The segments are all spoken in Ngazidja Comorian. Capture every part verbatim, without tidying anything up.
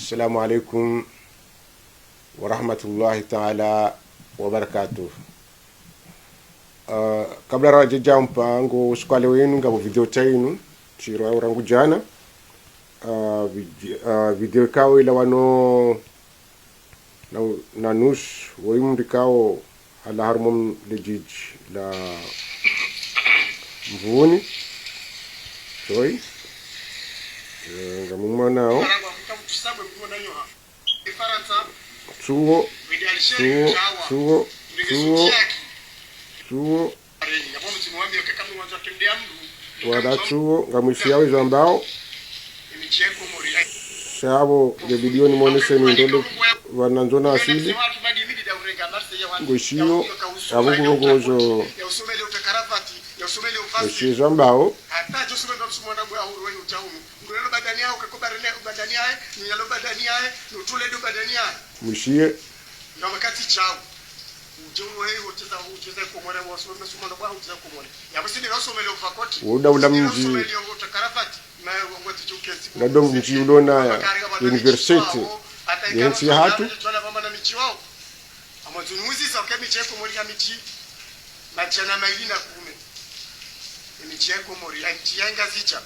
Assalamu alaikum warahmatullahi taala wabarakatuh. Ah, kabla radjadja mpango usiku wa leo yinu, ngapvo video tsayinu, tsirwa urangu djana. Ah, vide-, ah, video ikao ilawana na, na nusu, woyi mdru ikao halawa harumwa ledjidji la Mvuni. Woyi. Eh, ngamumwonao. Tsuwo, tsuwo, tsuwo, tsuwo, tsuwo. Wala tsuwo, ngamwishiyawo izo ambao. Sha pvo nge video nimwoneseni ndrongoo pvanu ngamwandzo na asili. Ngwishiyo, apvo kurongozo. Ngwishiyo izo ambao. Mwishiye. Woda ula mdji. Ngado mdji ulona université yentsi yahatru. Amwadzuni uziza uka emidji ya Komori ya midji madjana mayili na kume. Emidji ya Komori, ya midji ya Ngazidja,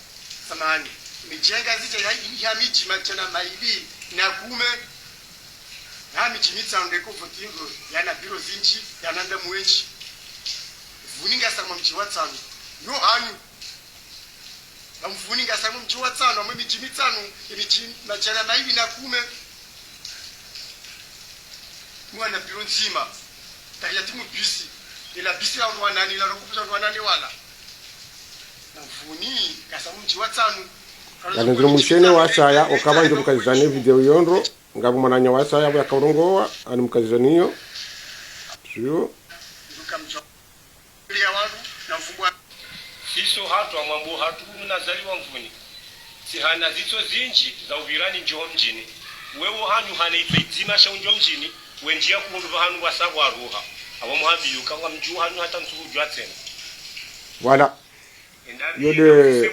samahani. Emidji ya Ngazidja ya, ya midji madjana mayili na kume. Ya midji mitsanu ndeko voti ndo, yana biro zindji, yana ndamu wendji. Mvuni ngasi harumwa mdji wa tsanu. Yo hanyu. Ba Mvuni ngasi harumwa mdji wa tsanu, harumwa emidji mitsanu, emidji madjana mayili na kume. Mwana biro ndzima. Tayari timu bisi. Ila bisi la wandru wanane, ila rokupu za wandru wanane wala. Ba Mvuni ngasi harumwa mdji wa tsanu. Ngari ndziro mwisheni wasaya, uka pvandjo mkazizane video iyo ndro, ngapvo mwananya wasaya, pvo yakaurongowa, ani mkazizaniyo. Sio. Nduka mdjo. Siso hatru amwambo hatru mnazaliwa Mvuni. Sihana zitso zindji za upvirani ndjo mdjini. Wewo hanyu hana itso idzima sha undjo mdjini, wendji ya kuhundru pvahanu wasapvo aruha. Apvo muhambiyo uka ngamdjuwo hanyu hata ntsuhu djuwa tsena. Voilà. Iyo de,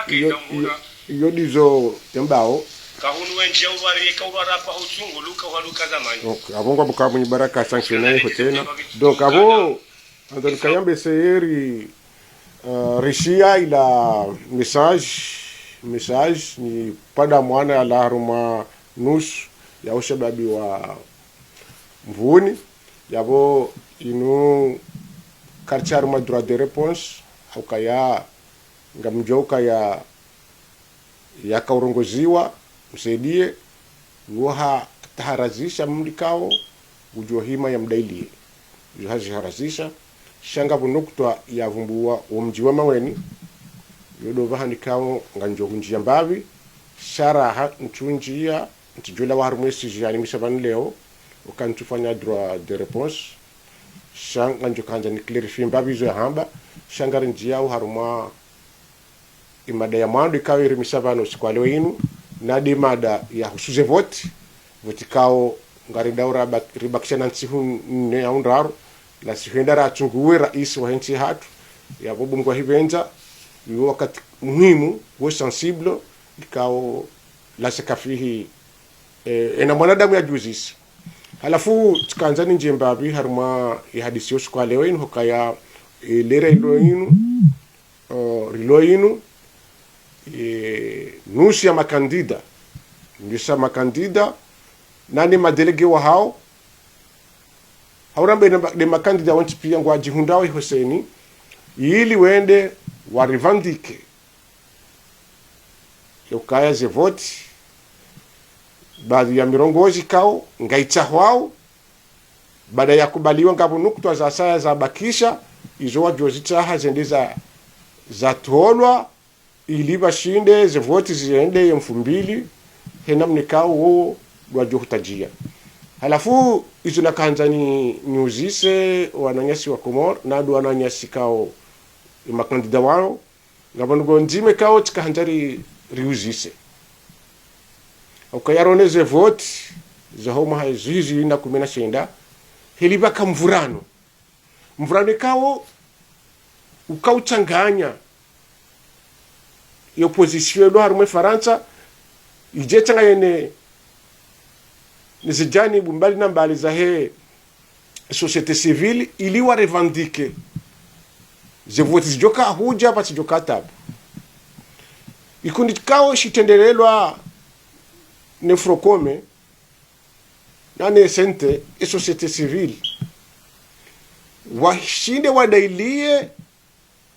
iyo, iyo, iyo ndizo yambao. Kahunu wendji ya urwari, eka urwara kwa hutsungu, luka uhaluka zamani. Ok, apvo ngwambo ka Mwinyi Baraka sanction naye ho tsena. Donc, apvo, andzani kayambe seyeri, ah, rishiya ila message, message ni pvwada mwana yalawa harumwa nusu ya ushababi wa Mvuni, yapvo inu quartier harumwa droit de réponse, haukaya, ngamdjuwa ukaya, yakaurongoziwa, msaidiye, uwo hataharazisha mdru ikao, udjo hima yamdailiye. Uwo haziharazisha, sha ngapvo nukutwa yavumbuwa wo mdji wa Maweni, yo ndo pvahanu ikao, ngandjo hundjiya mbapvi, sha raha ntsundjiya, ntsidjo lawa harumwa esi djiyani misa pvanu leo, uka ntsufanya droit de réponse, sha ngandjo kandza ni clarifier mbapvi izo yahamba, sha ngarindjiyao harumwa imada ya mwando ikao iri misa pvanu usiku wa leo inu, na nde mada yahusu ze voti, voti ikao ngaridao raba-, ribakisha na ntsihu nne au ndraru, la sihu enda ratsunguwe raisi wahe ntsi yahatru, yapvo Mungu ahipvendza, iwo wakati muhimu, wo sensible, ikao la sakafihi, eh, ena mwanadamu yadjuzisa. Halafu, tsikandza nindjiye mbapvi harumwa ye hadisi yo usiku wa leo inu, hukaya, eh, lera ilo inu, eh, rilo inu, eh, nusu ya makandida, nusu ya makandida, nani madélégué wahao, haurambe ne ma-, ne makandida wontsi piya ngwadjihundrao iho CENI, ili wende warevandike. Yo ukaya ze voti, baadhwi ya mirongozi ikao, ngayitsahwao, baada yakubaliwa ngapvo nukutwa zasaya zabakisha, izo wadjozitsaha zende za, zatolwa, ili pvashinde ze voti ziende ye mfumbili, he namna ikao wowo wadjohutadjiya. Halafu, izo nakandza ni, niuzise wananyasi wa Komori, na ndo wananyasi ikao, ye makandida wao, ngapvo ndrongoo ndzima ikao tsika handza ri, riuzise. Ukaya rone ze voti, zaho mwaha zihwi zili na kume na shenda, heli pvaka mvurano. Mvurano ikao, ukautsanganya, ye opposition ilo harumwa Farantsa, idje itsanganye ne, ne ze janibu mbali na mbali zahe société civile, ili wa revendiquer ze voti zidjoka hudja, pvatsidjoka tabu. Ikundi shikao shitrendelelwa ne Frocome, na ne S N T, e société civile, washinde wadailie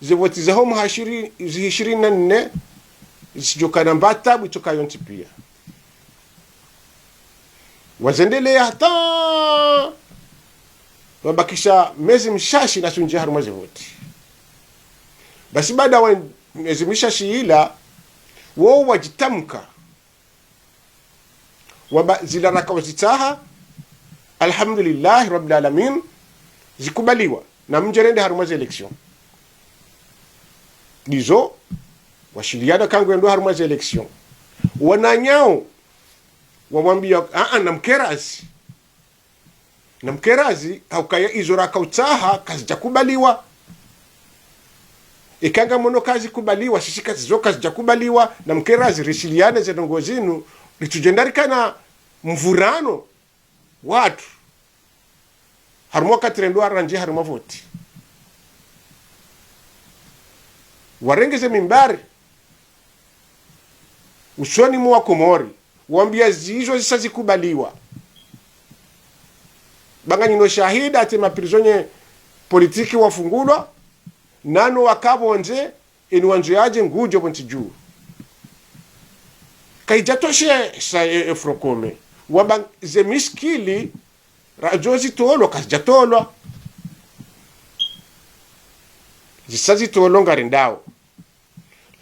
ze voti zaho mwaha shiri-, zihi ishirini na nne, zitsidjoka na mbata, bwitsoka yontsi pia. Wazendelea hata wabakisha mezi mishashi na sundji harumwa ze voti. Basi baada wa mezi mishashi ila, wo wadjitamka wamba zila raka wazitsaha, alhamdulillahi rabbil alamin, zikubaliwa, na mdjerende harumwa ze élection. Ndizo, washiliana ka ngwendo harumwa ze élection. Wananyao, wawambia, aa, namkerazi. Namkerazi, haukaya izo raka utsaha, kazidjakubaliwa. Eka ngamwono kazikubaliwa, sisi kazizo kazidjakubaliwa, namkerazi, rishiliane ze ndrongoo zinu, ritsudjenda rikana mvurano watru. Harumwa wakati rendo warandzi harumwa voti. Warenge ze mimbari usoni mwa Wakomori, wambia zizo zisa zikubaliwa. Ba nganyina shahida ati maprisonniers politiques wafungulwa, nano waka pvondze, eni wandzo yadje ngudjo pvontsi dju. Kaidjatoshe sa e, e Frocome. Wamba ze mishkili, radjo zitolwa, kazidjatolwa. Zisa zitolwa ngarendao.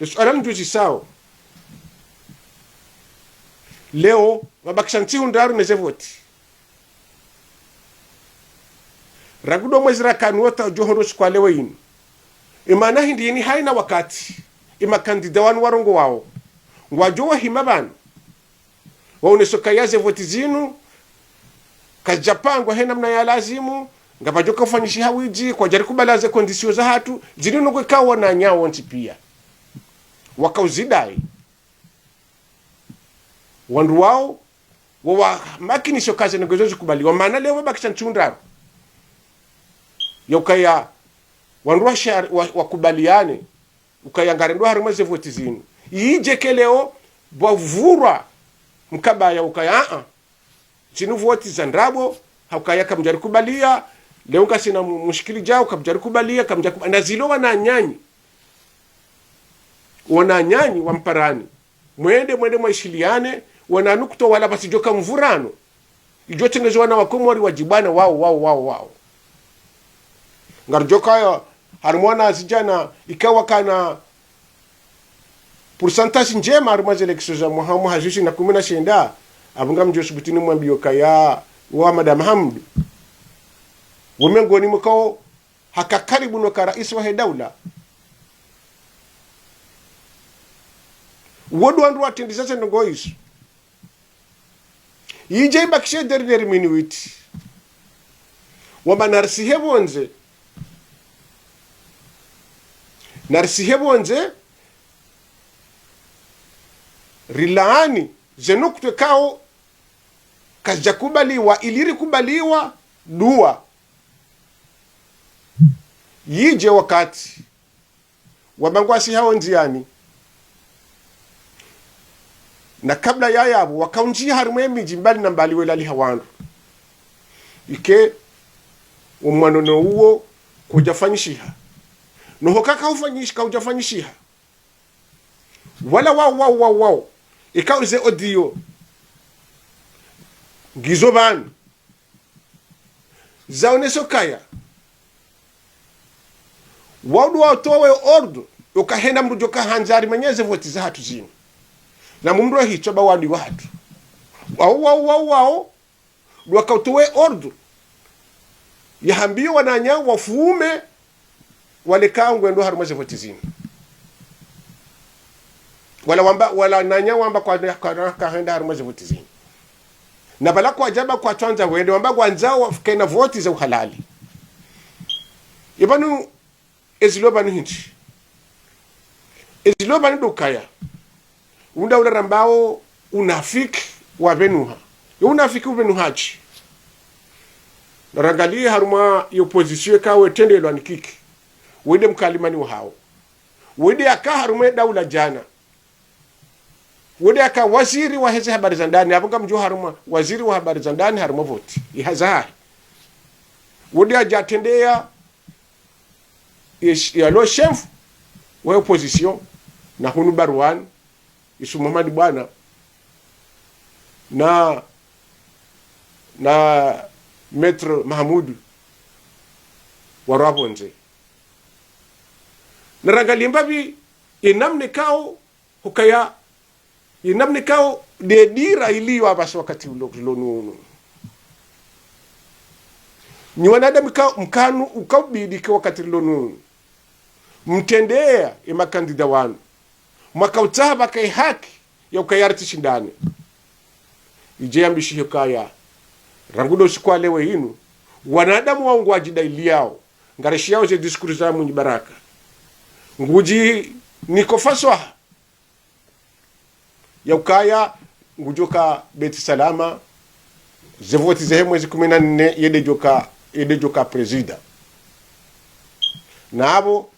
Le suala ndjo zisao. Leo, mabakisha ntsihu ndraru ne ze voti. Rangu ndo mwezi rakanu wota udjo hondro siku wa leo inu. Imana hindri ini haina wakati, imakandida wanu warongowao, ngwadjo wahima pvanu, waonese ukaya ze voti zinu kazidjapangwa he namna ya lazimu, ngapvadjoka ufanyishiha widzi, kwadjarikubali ze conditions zahatru, zinu nukwe kawa wananyao wontsi pia wakauzidai. Wandru wao, wawamakinishe ukaya ze ndrongoo izo zikubaliwa. Mana leo wabakisha ntsihu ndraru ya ukaya wandru wa shari-, wa, wakubaliane ukaya ngarendo harumwa ze voti zinu. Idje ke leo pvwavurwa mkabaya ukaya, aa, zinu voti za ndrabo, haukaya kamdjarikubalia, leo ngasina mu-, mushkili djao, kamdjarikubalia, kamdjarikuba-, na zilo wananyanyi. Wananyanyi wa Mparani. Mwende, mwende mwaishiliane, wana nukutwa wala pvatsidjoka mvurano. Idjo tsengeze wana wa Komori wadjibwana wao, wao, wao, wao. Ngaridjo kaya, harumwa wana zidjana, ikawa kana pourcentage ndjema harumwa ze élections za mwaha, mwaha zihwi na kumi na shenda, apvo ngamdjo subutu nimwambie ukaya, wa Madame Hamdu, wo mengoni mwa ikao haka karibu no ka raisi wahe daula. Wo ndo wandru watrendiza ze ndrongoo izo. Idje ibakishe dernière minute, wamba narisihe pvondze. Narisihe pvondze, rilaani ze nukutwa ikao kazidjakubaliwa, ili rikubaliwa dua. Idje wakati wamba ngwasihao ndziani. Na kabla ya yapvo, wakaundjia harumwa ye midji mbali na mbali welaliha wandru. Ike, wo mwanono uwo kaudjafanyishiha. No hoka kaufanyishi-, kaudjafanyishiha. Wala wao, wao, wao, wao. Ika uze audio ngizo pvanu zaonesa ukaya wao ndo watowa ye ordre, uka hena mndru djoka handza arimanye ze voti zahatru zinu. Na mndru wa hitswa ba wandru wahatru. Wao, wao, wao, wao ndo wakautowa ye ordre, yahambie wananya wafume, waleka ngwendo harumwa ze voti zinu. Wala wamba, wala wananya wamba kwa, kwa, kahenda harumwa ze voti zinu. Na pvala kwadjaba kwatsandza wende, wamba ngwandzao wafike na voti za uhalali. Ipvanu, ezilo pvanu hindri. Ezilo pvanu ndo ukaya, unda ula rambao unafiki wapvenuha. Yo unafiki upvenu hatsi. Narangaliye harumwa yo opposition ikao itrendelwa ni Kiki. Wende mkalimani wahao. Wende yaka harumwa daula djana. Wende yaka waziri waheze habari za ndani. Apvo ngamdjo harumwa waziri wa habari za ndani harumwa voti. Ihaza hahe. Wende yadja atrendeya, ish-, yalo chef wa opposition, na hunu Barwani, Issouf Mohamed Boina, na, na Maître Mahamoudou wa Rwabondze. Narangaliye mbapvi, inamna ikao, hukaya, inamna ikao, nde dira iliyo apvasa wakati ulo, ulo nunu. Nyi wanadamu ikao, mkanu, ukao bidi ke wakati ulo nunu. Mtrendeya, ye makandida wanu. Mwaka utsaha pvwaka ye haki, ya ukaya ritsi shindane. Idje yambishihe ukaya, rangu ndo usiku wa leo inu, wanadamu wao ngwadjidailiyao, ngarishiyao ze discours za Mwinyi Baraka. Ngudji niko faswaha ya ukaya ngudjoka Beit Salama, ze voti zahe mwezi kume na nne, yende djoka, yende djoka prezida. Na apvo,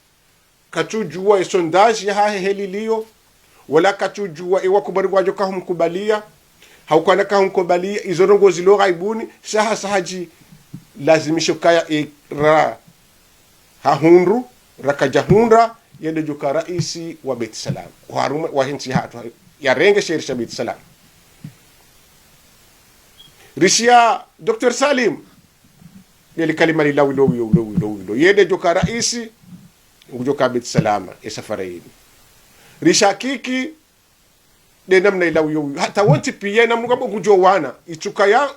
katsudjuwa ye sondage yahahe heli liyo, wala katsudjuwa ye wakubali ngwadjoka humkubaliya, hau kwana kahumkubaliya, izo ndrongoo zilo ghaibuni, sha hasa hadjilazimisha ukaya e ra hahundru, rakadja hundra, yende djoka raisi wa Beit Salam. Harumwa, wahe ntsi yahatru, yarenge she risha Beit Salam. Rishiya Docteur Salim, neli kalima lila wilo, wilo, wilo, wilo, wilo. Yende djoka raisi, ngudjoka Beit Salama, ye safari yinu. Rishiya Kiki, nde namna ila wiyo wiyo. Hata wontsi piya namna ngapvo ngudjo wana. Itsukaya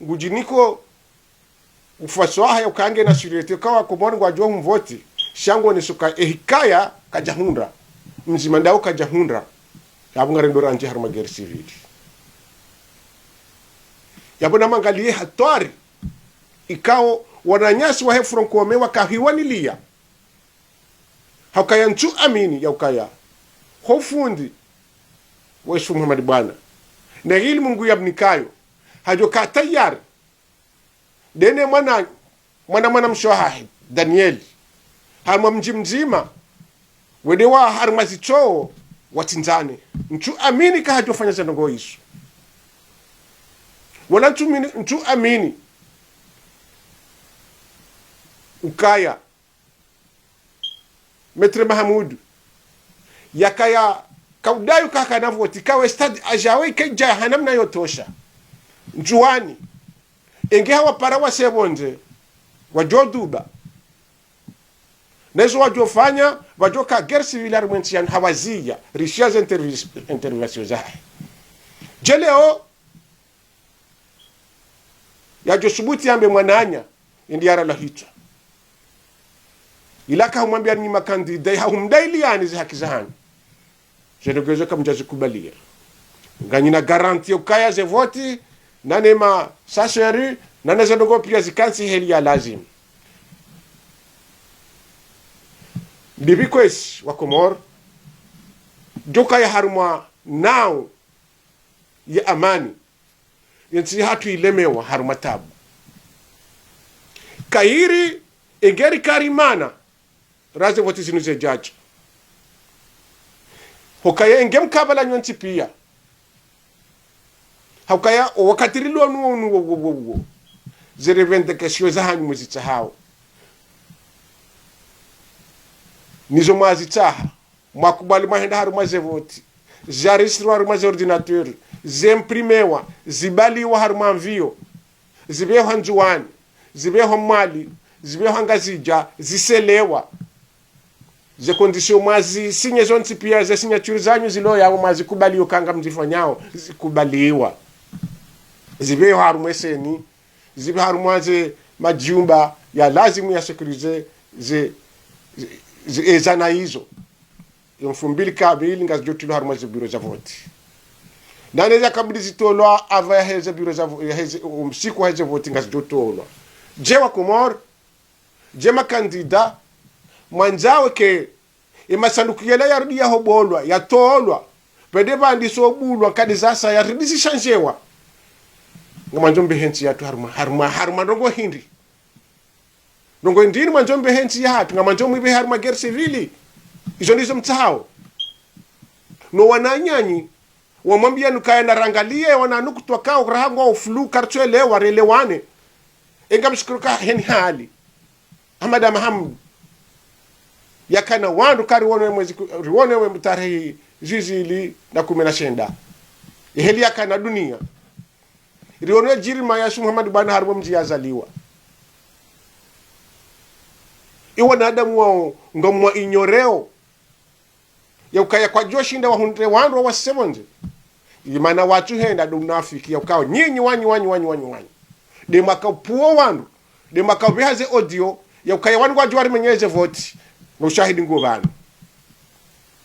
ngudjiniko ufaswaha ya ukaya nge na sûreté, ukaya Wakomori ngwadjo humvoti. Sha ngo nisuka ehikaya kadja hundra. Mdzima ndawo kadja hundra. Yapvo ngarendo randzi harumwa guerre civile. Yapvo namangaliye hatwari ikao wananyasi wahe Front Commun wakahiwaniliya. Ha ukaya ntsu amini ya ukaya ho fundi wa Issouf Mohamed Boina, na ilimu ngu yamnikayo, hadjoka tayari. Ndene mwana, mwana, mwana mshe wahahe, Daniel, harumwa mdji mdzima, wende wa harumwa zitso, watsindzane. Ntsu amini ka hadjofanya ze ndrongoo izo. Wala ntsu amini, ntsu amini ukaya Maître Mahamoudou, yakaya kaudayu kakana voti, kawe stade ajawe ikaidja ha namna yotosha. Ndjuwani, enge hawapara wase pvondze, wadjo duba. Na izo wadjofanya, wadjoka guerre civile harumwa entsi yanu hawaziya, rishiya ze intervi-, intervention zahe. Dje leo, yadjo subuti yambe mwananya, indi yarala hitswa. Ila kahumwambiya nyi makandida, hahumdailiyani ze haki zahanyu. Ze ndrongoo izo kamdja zikubaliya. Nganyina garantie ukaya ze voti, nane ma S A C R U, nane ze ndrongoo piya zikantsi heli ya lazimu. Ndipvi kwezi Wakomori, djoka ya harumwa nao ya amani, yentsi yahatru ilemewa harumwa tabu. Kayiri engeri karimana, raze voti zinu zedjadja. Hukaya enge mkabala nyontsi piya. Hukaya o wakati rilo nuwo, nuwo, wo, wo, wo. Ze revendication zahanyu muzitsahao. Nizo mwazitsaha. Mwakubali mwahenda harumwa ze voti. Zarisirwa harumwa ze ordinateur. Zemprimewa. Zibaliwa harumwa avion. Zipvehwa Ndzuwani. Zipvehwa Mwali. Zipvehwa Ngazidja. Ziselewa. Ze condition mwazisinye zontsi piya, ze signature zanyu zilo yawo mwazikubaliyo ka ngamzifanyao. Zikubaliwa. Zipvehwa harumwa eseni. Zipvehwa harumwa ze majumba ya lazimu ya sécuriser ze, ze, ze, ezana izo. Yo mfumbili kamili ngazidjotolwa harumwa ze bureau za voti. Nane zakabidi zitolwa apva yaheze bureau za vo-, yaheze, umsiku waheze voti ngazidjotolwa. Dje Wakomori, dje makandida, mwandzawe ke, emasanduku yela yarudi yahobolwa, yatolwa, pvwende pvandisa obulwa, kadi zasa yarudi zishandjewa. Ngamwandzo mbe he ntsi yahatru harumwa, harumwa, harumwa ndrongoo hindri? Ndrongoo hindri mwandzo mbe he ntsi yahatru? Ngamwandzo mwibe harumwa guerre civile? Izo ndizo mtsahao? No wananyanyu, wamwambia nukaya narangalie, wana nukutwa kao, raha ngwao flou, kartsuelewa, relewane. Enga mshukuru ka heni hali. Ahmada Mahamudu. Yakana wandru kari wone mwezi ku-, riwone we mtarehi zizili na kume na shenda. Eheli yakana dunia. Riwone jirima ya Sheikh Muhammad Bwana harumwa mdji yazaliwa. Iwanadamu wao ngamwa inyoreo. Ya ukaya kwadjoshinda wahundre wandru wawasevonze. Imana watsu henda ndo unafiki ya ukao nyinyi wanyu, wanyu, wanyu, wanyu, wanyu. Nde mwaka upvuo wandru. Nde mwaka ubeha ze audio. Ya ukaya wandru ngwadjo warimenyeze voti. No ushahidi ngo pvanu.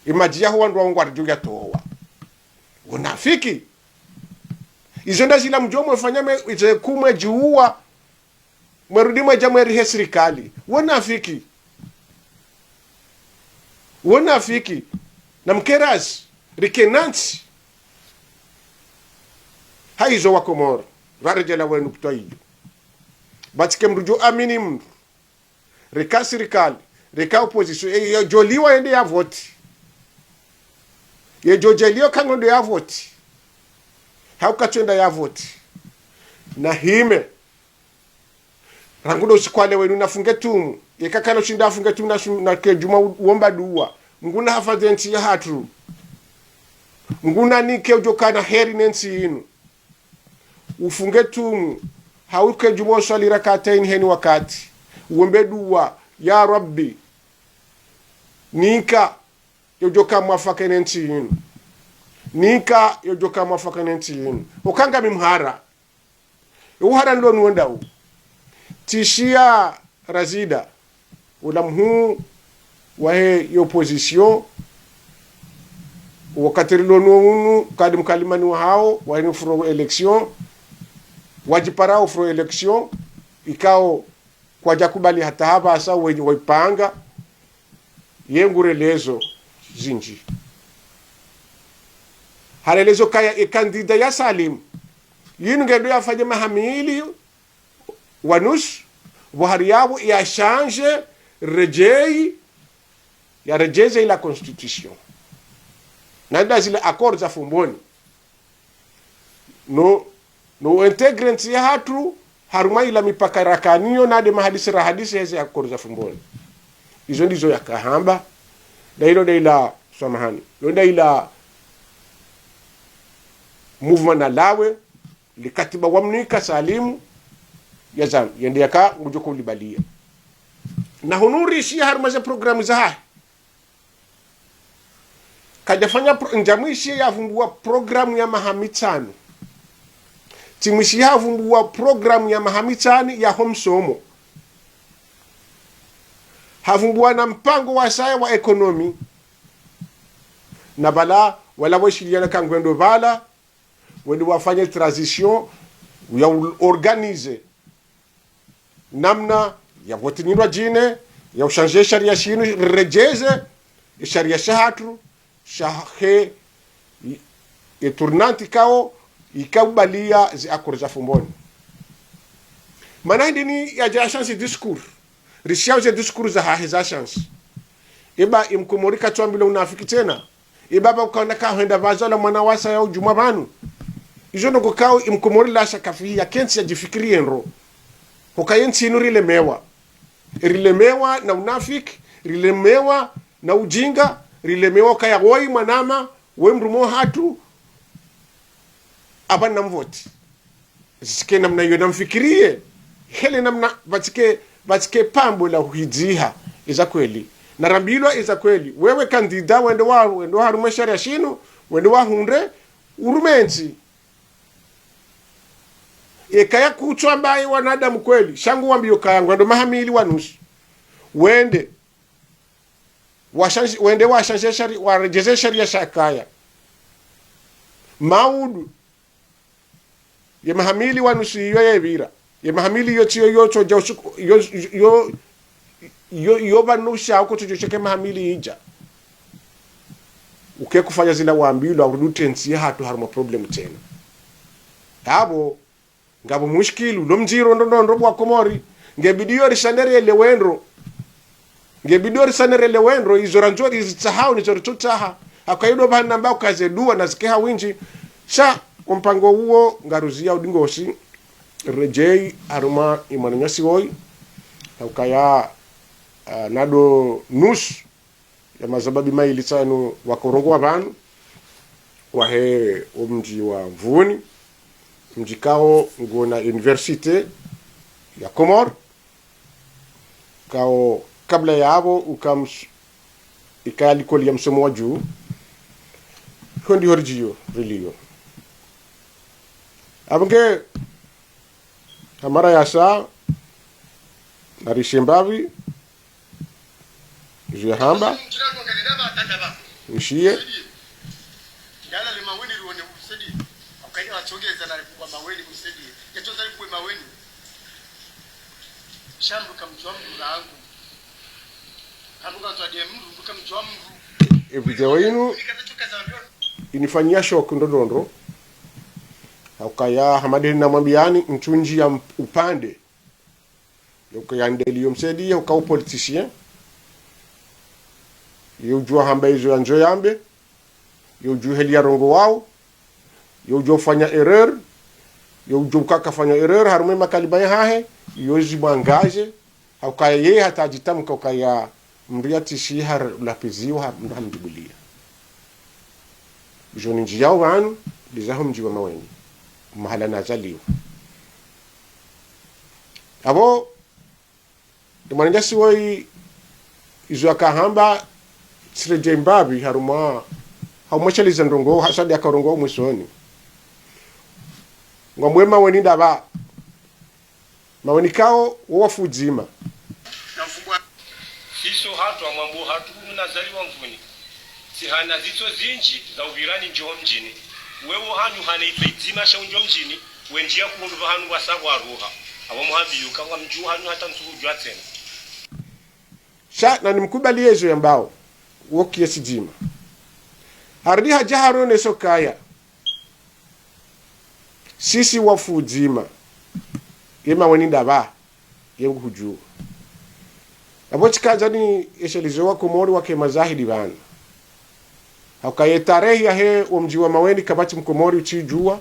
Imadji yaho wandru wao ngwaridjo yatowa. Unafiki. Izo nda zila mdjo mwefanya me, ize kumwe djuwa. Mwerudi mwedja mweri he sirikali. Wonafiki. Wonafiki. Na mkerazi. Rike na ntsi. Haizo wa Komoro. Pvaredjela wenu kutwa iyo. Pvatsike mndru djo amini mndru. Reka sirikali. Reka opposition. E, yedjo liwa yende ya voti. Yedjo djeliwa kangondo ya voti. Hau katsuenda ya voti. Na hime. Rangu ndo usiku wa leo wenu nafunge tumu. Yeka kalo shinda afunge tumu na shu-, na kedjuma u-, uomba dua. Mngu nahafadhwi entsi yahatru. Mngu nanike udjo kana heri ne ntsi inu. Ufunge tumu. Hau kedjuma uswali rakataini heni wakati. Uombe dua. Ya Rabbi. Nika yodjo ka mwafaka ne ntsi inu. Nika yodjo ka mwafaka ne ntsi inu. Okanga mi mhara. Uhara ndo nuwendao. Tsishiya Razida, ula mhuu wahe ye opposition, wakati rilo nuwo unu, kadi mkalimani wahao, wahe ni ufuro élection, wadjiparao ufuro élection, ikao kwadja kubali hata hapvasa wenyi waipanga, ye ngurelezo zindji. Harelezo kaya e candidat ya Salim. Yinu ngendo yafanye maha mili wa nusu, pvo hari yapvo ya change redjeyi, ya redjeze ila constitution. Na nda zile accord za Fumboni. No, no integre ntsi yahatru, harumwa ila mipaka rakaniyo, na nde mahadisi rahadisi heze accord za Fumboni. Izo ndizo yakahamba, nda ilo nda ila, samahani, ilo nda ila mouvement na lawe, likatiba wamnika Salimu, ya Zam-, yende yaka ngudjo kulibalia. Na hunu rishiya harumwa ze programu zahahe. Kadjafanya pro-, ndjamwishiya yavumbuwa programu ya maha mitsanu. Tsimwishiya havumbuwa programu ya maha mitsanu ya ho msomo. Havumbuwa na mpango wasaya wa économie. Na pvala, wala weshiliyana kangwendo pvala, wende wafanye transition, ya u-, organiser namna ya voti nyindwa djine, ya ushanje sharia shinu, redjeze sharia shahatru, shahe, e tournante kao, ikaubalia ze accord za Fumboni. Mana hindri ni yadja chance discours. Rishiya uze discours zahahe za chance. Eba imkomori katsuambilwa unafiki tsena. Eba pvapvo kaona kahwenda pvaza la mwana wasaya udjuma pvanu. Izo ndo kukao imkomori la shakafihi ya kentsi ya djifikiri yendro. Hoka yentsi inu rilemewa. Rilemewa na unafiki, rilemewa na ujinga, rilemewa kaya woyi mwanama, we mrumo hatru, apvanu namvoti. Zisike namna iyo namfikiriye. Hele namna pvatsike, pvatsike pambo la uhidziha. Iza kweli. Narambilwa iza kweli. Wewe candidat wende wa, wende wa harumwa sharia shinu, wende wahundre, urume ntsi. Ekaya kutsuamba ye wanadamu kweli. Sha nguwambiyo kaya ngwendo maha mili wa nusu. Wende. Washanje-, wende washanje shari-, waredjeze sharia shakaya. Maudu. Ye maha mili wa nusu iyo yepvira. Ye maha mili iyo tsiyo iyo tsodja usiku, iyo, iyo, iyo, iyo pvanu sha uko tsodjo sheke maha mili idja. Uke kufanya zila wambilwa, urudi utre ntsi yahatru harumwa problème tsena. Apvo, Ngapvo mushkili, ulo mdjiro ndo ndo ndo wa Komori. Nge bidi yo rishanere le wendro. Nge bidi yo rishanere le wendro, izo randzo rizitsahao, nizo ritsotsaha. Haka ido pvanu namba ukaze dua na zike ha windji. Sha, ompango uwo, ngaruzia udingosi. Redjei, harumwa ye mwananyasi woyi. Haukaya, ah, nado nusu ya mazababi mayili tsanu wakorongowa pvanu, wahe omdji wa Mvuni, mdji kao ngona université ya Komori, kao kabla yapvo uka ms-, ikaya likoli ya msomo wa juu, ho ndiho ridjiyo, riliyo. Apvo nge, ha mara yasa, narishe mbapvi, izo yahamba, nishiye. E video inu, inifanyia choc ndo ndo ndo. Haukaya hama de namwambiyani, ntsu ndjiya mp-, upande. Yo ukaya ndeli yo msedi, yo ukaya politicien. Yo udjuwa hamba izo yandzo yambe. Yo udjuwa heli yarongowao. Yo udjuwa ufanya erreur. Yo udjuwa uka kafanya erreur, harumwa ye makalima yahahe, yo zimwangaze. Haukaya yeye hata adjitamka ukaya mndru yatishiha lapviziwa ha mndru hamdjibuliya. Izo nindjiyao pvanu, ndiza ho mdji wa Maweni. Mahala nazaliwa. Apvo, ye mwananyasi woyi izo yakahamba, tsiredjei mbapvi harumwa, haumwesheleza ndrongo, hasa de yakarongowa mwisoni. Ngwambe Maweni ndapvi. Maweni kao wo wafu udzima. Fiso hatru amwambo hatru nazaliwa Mvuni. Tsihana zitso zindji za upvirani ndjo mdjini. Wewe hanyu hana itso idzima sha undjo mdjini, wendji ya kuhundru pvahanu wasa waruha. Apvo muhambiyo uka ngwa mdji hanyu hata ntsu hudjuwa tsena. Sha na nimkubaliye izo yambao, wo kiasi dzima. Harudi hadja haroneso ukaya. Sisi wafu udzima. Ye Maweni ndapvi. Ye nguhudjuwa. Apvo tsikandza niesheleze wakomori wake mazahidi pvanu. Haukaya ye tarehi yahe wo mdji wa Maweni kapvatsi mkomori utsidjuwa.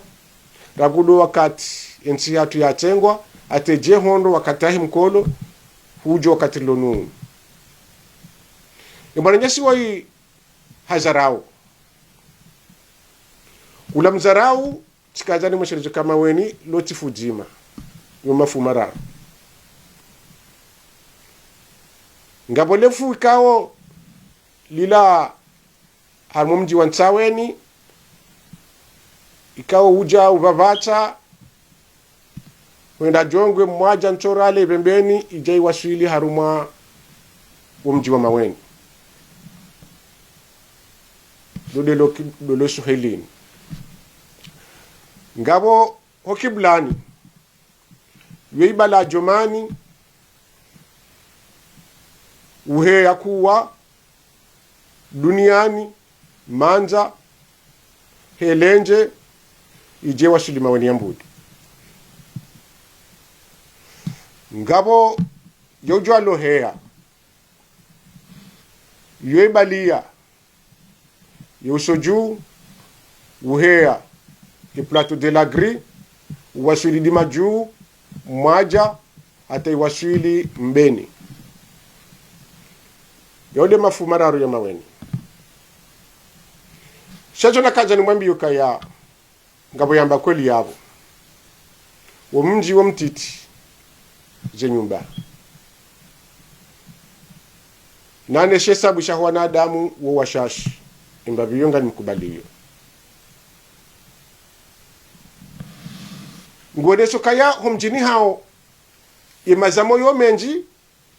Rangu do wakati yentsi yatru yatsengwa, hata edje hondro wakati yahe mkolo, hudjo wakati rilo nunu. Ye mwananyasi woyi hazarau. Ula mzarau, tsikandza nimwesheleze uka Maweni, lo tsi fu dzima. Yo mafu mararu. Ngapvo le fu ikao lila harumwa mdji wa Ntsaweni, ikao udja upvapvatsa, hwenda Djongwe, Mwadja, Ntsorale, Ipembeni, idja iwaswili harumwa wo mdji wa Maweni. Ndo de lo ki-, ndo lo Suhelini. Ngapvo ho kiblani, yo ibala Djomani, uheya Kuwa, Duniani, Mandza, Helendje, idje iwaswili Maweni ya Mbudi. Ngapvo yo udjuwa lo heya, yo ibaliya, yo uso dju, uheya, ye Plateau de l'Agri, uwaswili Dimadju, Mwadja, hata iwaswili Mbeni. Yo de mafu mararu ya Maweni. Sha djo nakandza nimwambiye ukaya, ngapvo yamba kweli yapvo. Wo mdji wo mtiti, ze nyumba. Nane she sabu sha wanadamu wo washashi. Imbapvi yo nganimkubaliyo. Nguoneso ukaya ho mdjini hawo, ye mazamo yo mendji,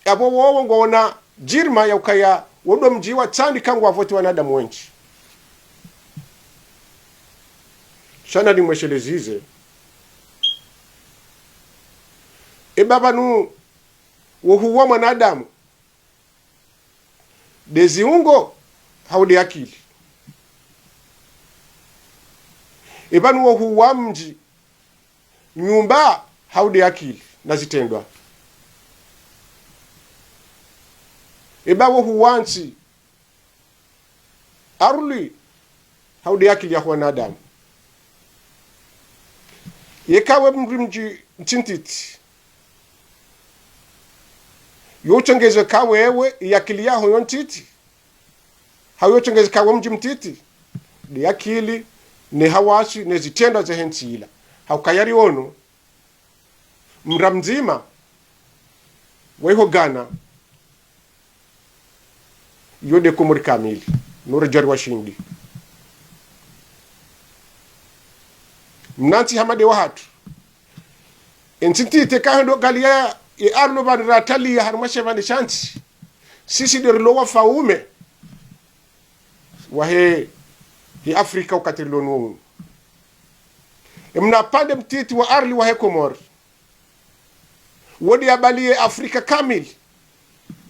apvo wowo ngwaona djirima ya ukaya wo ndo mdji wa tsandika ngwavoti wanadamu wendji. Sha na nimwesheleze ize. Eba pvanu wo huwa mwanadamu, de ziungo hau de akili. Eba pvanu wo huwa mdji, nyumba, hau de akili na zitrendwa. Eba wo huwantsi aruli, hau de akili ya wanadamu. Yeka we mdji mdji ntsi ntiti, yo utsongeze ka wewe, ye akili yaho yo ntiti. Hau yo utsongeze ka we mdji mtiti, de akili, ne hawasi, ne zitrendwa ze he ntsi ila. Hau kaya ri ono, mra mdzima, wa iho Ghana, yo de Komori kamili, no redjari wa shindi. Mna ntsi hama de wahatru. Entsi ntiti ka hendo galiya ye arulu pvanu rataliya harumwa shepvandre sha ntsi. Sisi de rilo wafaume wa he, he Afrika wakati rilo nuwo unu. Emna pande mtiti wa aruli wa he Komori, wo de yabaliye Afrika kamili,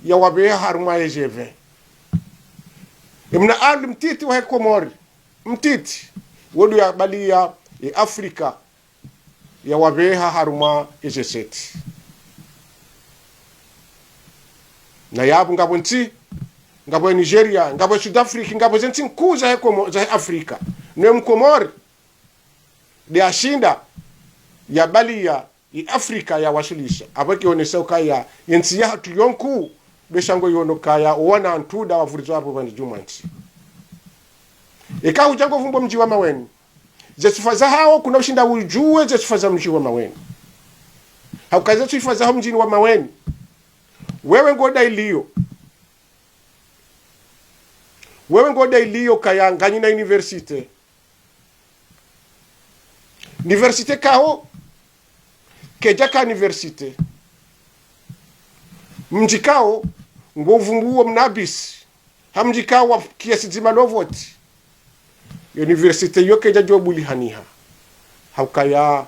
ya wapveha harumwa ye G vingt. Emna aruli mtiti wa he Komori, mtiti, wo de yabaliya ye Afrika, ya wapveha harumwa ye G sept. Na yapvo ngapvo ntsi, ngapvo Nigeria, ngapvo South Africa, ngapvo ze ntsi nkuu za he Komo-, za he Afrika. Ne Mkomori de yashinda yabaliya ye Afrika ya washilisha. Apvo kionesa ukaya ye ntsi yahatru yo nkuu, be sha ngo yono kaya owana ntruda wavurizo apvo pvani djumwa ntsi. Eka hudja ngo vumbo mdji wa Maweni, ze swifa zahawo kuna ushinda udjuwe ze swifa za mdji wa Maweni. Hauka ze swifa zaho mdjini wa Maweni, wewe ngo dailiyo. Wewe ngo dailiyo kaya nganyina université. Université kaho, kedjaka université. Mdji kaho, ngo vumbuwo mna bisi. Ha mdji kaho wa kiasi dzima lo voti. Université yo kedja djo bulihaniha. Haukaya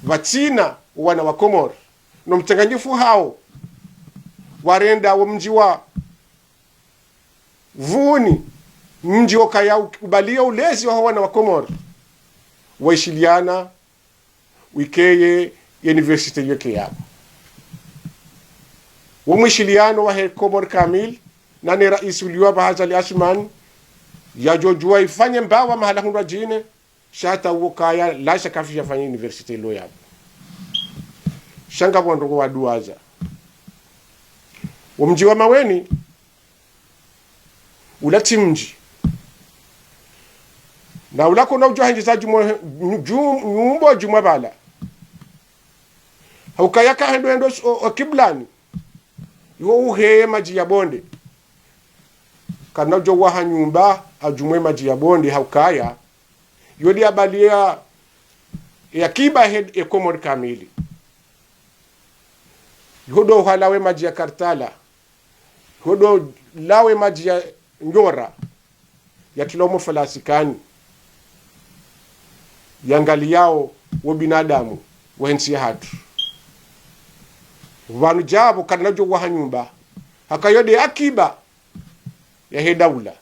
pvatsina wana wa Komori. No mtsanganyifu hawo, warenda wo mdji wa Vuni, mdji wo kaya u-, ubaliya ulezi wa wana wa Komori, waishiliana, wikeye ye université yoke yapvo. Wo mwishiliano wa he Komori kamili, na ne raisi uliwa pvaha Azali Assoumani, yadjodjuwa ifanye mbawa mahala hundrwa djine, sha hata uwo kaya, la sha kafi yafanye université lo yapvo. Sha ngapvo ndrongo waduwaza. Wo mdji wa Maweni, ula tsi mdji. Na ula kona udjo handjiza djumwa, dju-, nyumbo djumwa pvala. Haukaya ka hendo hendo o, o kiblani. Iwo uheye madji ya bonde. Kana udjo waha nyumba, adjumwe madji ya bonde, haukaya. Yo de yabaliya ye akiba he, ye Komori kamili. Iho do halawe madji ya Kartala. Iho do lawe madji ya Nyora. Yatrilwa mo falasikani. Yangaliyao wo binadamu, wo he ntsi yahatru. Pvanu djapvo kana djo waha nyumba. Haka yo de akiba ya he daula.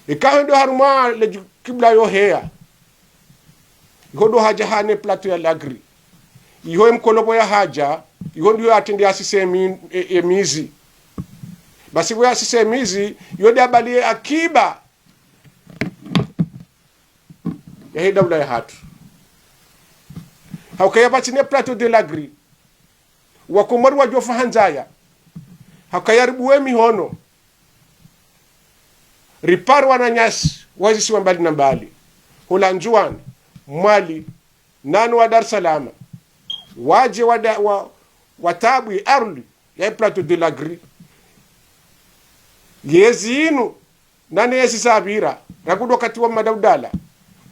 Eka hendo harumwa le dju-, kibla yo heya. Iho do hadja hane plateau ya Lagri. Iho ye mkolobo ya hadja, iho ndiyo yatrende yasise mi-, e, e mizi. Basi pvo yasise mizi, yo de yabaliye akiba ya he daula yahatru. Haukaya pvatsina plateau de Lagri. Wakomori wadjo fa ha ndzaya. Haukaya ribuwe mihono. Ripare wananyasi, wa zisiwa mbali na mbali. Hula Ndzuwani, Mwali, nanu wa Dar es Salaam. Wadje wa da-, wa, watabu ye aruli, ya plateau de Lagri. Yezi inu, nane yezi zapvira, rangu do wakati wa Mmadi Abdallah,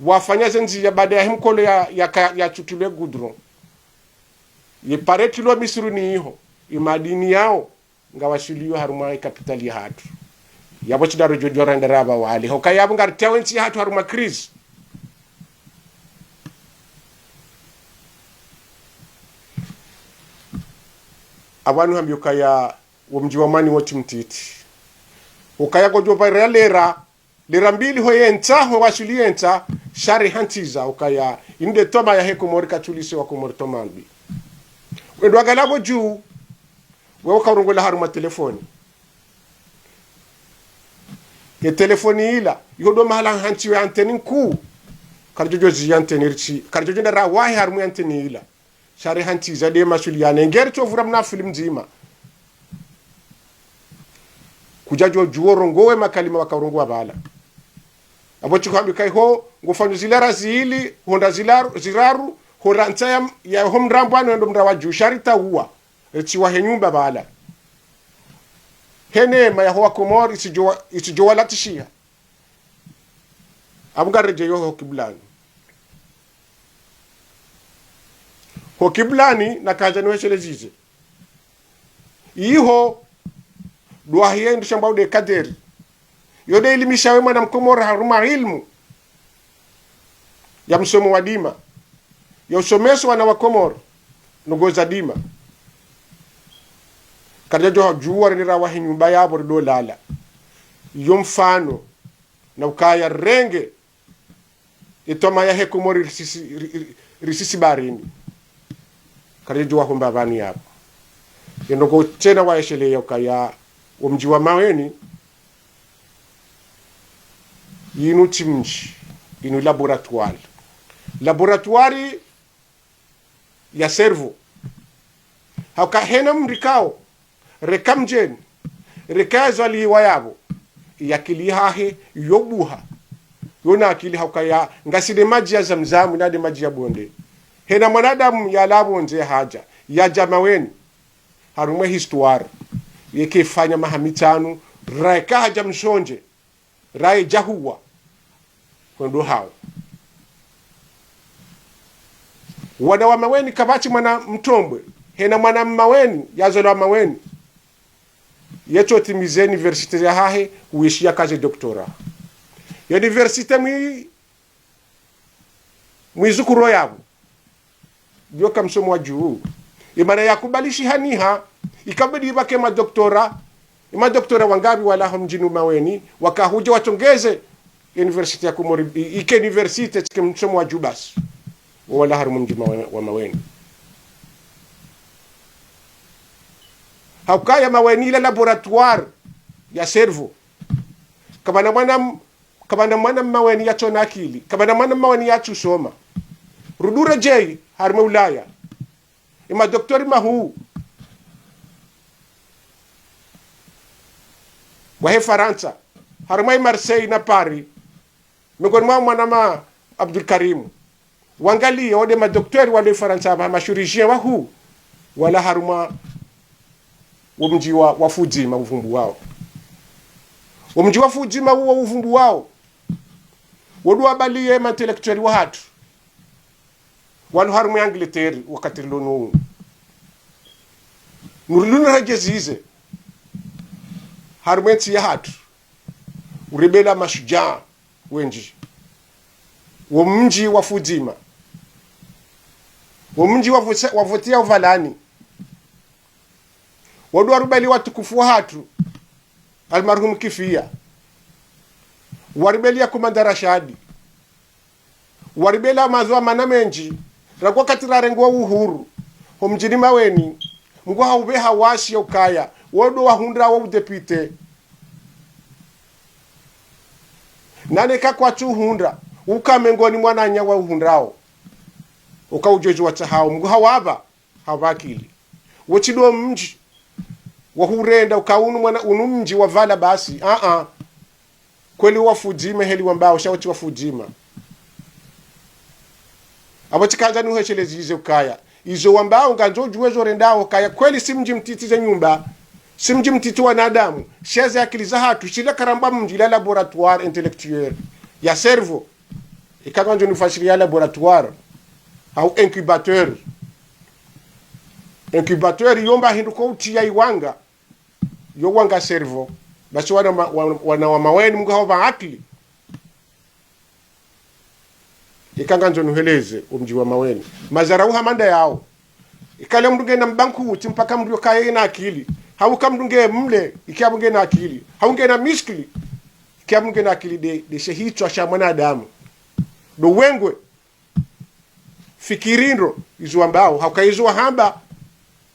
wafanya ze ndziya baada ya he mkolo ya, ya ka-, ya tsutrilwe goudron. Ye pare trilwa Misri ni iho, ye madini yao, ngawashiliyo harumwa ye kapitali yahatru. Yapvo tsi daro djo djo randa raba wale. Hukaya yapvo ngaritriyawo ye ntsi yahatru harumwa crise. Apvanu hambiyo ukaya wo mdji wa Maweni wo tsi mtiti. Ukaya ngodjo pvira lera, lera mbili ho yentsa, ho washili yentsa, Sha rihantsiza ukaya, inde toma yahe Komori katsulise wa Komori toma mbi. Wendo angalia pvo dju, we ukarongoa harumwa telefoni. Ye telefoni ila, yo ndo mahala hantsiwa ye anteni nkuu. Karidjodjo zi anteni ritsi, karidjodjo ndrawahi harumwa ye anteni ila. Sha rihantsiza nde masuliya ne ngeri tsovura mna filimu ndzima. Kudjadjo djuwa urongoa ye makalima wakarongoa pvala. Apvo tsi hwambi kaiho, ngufanyo zila ra zili, honda zila, ziraru, honda ntsa ya, ya ho mrambwani wendo mra wa dju, sha ritauwa, ritsiwa he nyumba pvala. He neema yaho wa Komori, itsidjo wa, itsidjo walatishiha. Apvo ngaredjeyo ho kiblani. Ho kiblani, nakandza niweshelezeze. Iho, dwahi yendru shambwa ude kaderi. Yo nde ilimisha we mwana mkomori harumwa ilmu ya msomo wa dima. Ya usomeso wana wa Komori, ndrongoo za dima. Karidjadjo djuwa rende rawahi nyumba yapvo rindo lala. Yo mfano, na ukaya renge, ye toma yahe Komori risisi, ri, ri, risisi baharini. Karidjadjo wahomba pvanu yapvo. Ye ndrongoo tsena waesheleya ukaya, wo mdji wa Maweni, yinu tsi mdji, yinu laboratoire. Laboratoire ya cerveau. Hauka hena mdru ikao, reka mdjeni, reka yazaliwa yapvo, ye akili yahahe, yo buha. Yo na akili hauka ya, ngasi nde madji ya Zamzam, na nde madji ya bonde. Hena mwanadamu yalawa pvondze hadja, yadja Maweni. Harumwa histoire, yeka yafanya maha mitsanu, reka hadja mshondje. Raye djahuwa. Hwendo hawo. Wana wa Maweni kapvatsi mwana mtombwe. Hena mwana Maweni, yazalwa Maweni. Yetso timize université yahahe, uishi yakaze doctorat. Université mwi, mwi zukuro yapvo. Yoka msomo wa dju. Imana yakubalishi haniha, ikabidi ibake madoktora, imadoktora wangapvi walawa ho mdjini Maweni, wakahudja watsongeze université ya Komori, i, ike université, tsike msomo wa dju basi. Walawa harumwa mdji Mawe-, wa Maweni. Haukaya Maweni ila laboratoire ya cerveau. Kapvana mwana m-, kapvana mwana Maweni yatsona akili. Kapvana mwana Maweni yatsusoma. Rudi uredjeyi, harumwa Ulaya. Imadoktori mahuu. Wahe Farantsa. Harumwa i Marseille na Paris. Miongoni mwawo mwana ma Abdul Karim. Wangaliye, wo nde madoktori walo Farantsa, ma, ma chirurgien wahuu, walawa harumwa wo mdji wa, wa Fudzima uvumbuwao. Wo mdji wa Fudzima uwo uvumbuwao. Wo ndo wabaliye ma intellectuel wahatru. Walo harumwa Angleterre, wakati rilo nuu. Nuri lunu redjezize. Harumwa entsi yahatru. Uribela mashujaa wendji. Wo mdji wa Fudzima. Wo mdji wa Vutse-, wa Vutia Uvalani. Wo ndo waribeli watukufu wahatru. Almarhum Kifia. Waribeli ya Komanda Rashadi. Waribela madhwamana mendji. Rangu wakati rarengwa uhuru. Ho mdjini Maweni. Mngu haupveha wasi ya ukaya. Wo ndo wahundra wo udepite. Nane kakwatsu uhundra. Uka miongoni mwa wananya wa uhundrao. Uka udjuzi watsahao. Mngu hawapva. Hawapva akili. Wo tsi ndo mdji. Wahurenda uka unu mwana unu mdji wa pvala basi. Aa. Kweli wa Fudzima heli wambao, sha wo tsi wa Fudzima. Apvo tsikandza nuheshelezeze ukaya. Izo wambao ngandzo udjuwe zo rendao ukaya. Kweli si mdji mtiti ze nyumba. Si mdji mtiti wanadamu. Sha ze akili zahatru. Shila karamba mdji la laboratoire intellectuel. Ya cerveau. Ika ngandzo nifasiriya laboratoire. Au incubateur. Incubateur yo mba hindru ko utriya iwanga. Yo wanga cerveau. Basi wana ma-, wa-, wana wa Maweni Mngu hawapva akili. Ika ngandzo nuheleze wo mdji wa Maweni. Mazarau hama nda yao. Ika le mndru ngena mbanku tsi mpaka mndru yokaye na akili. Hauka mndru nge mle, ika mndru ngena akili. Hau ngena miskili. Ika mndru ngena akili nde, nde she hitswa sha mwanadamu. Ndo wengwe. Fikiri ndro izo wambao, hauka izo wahamba,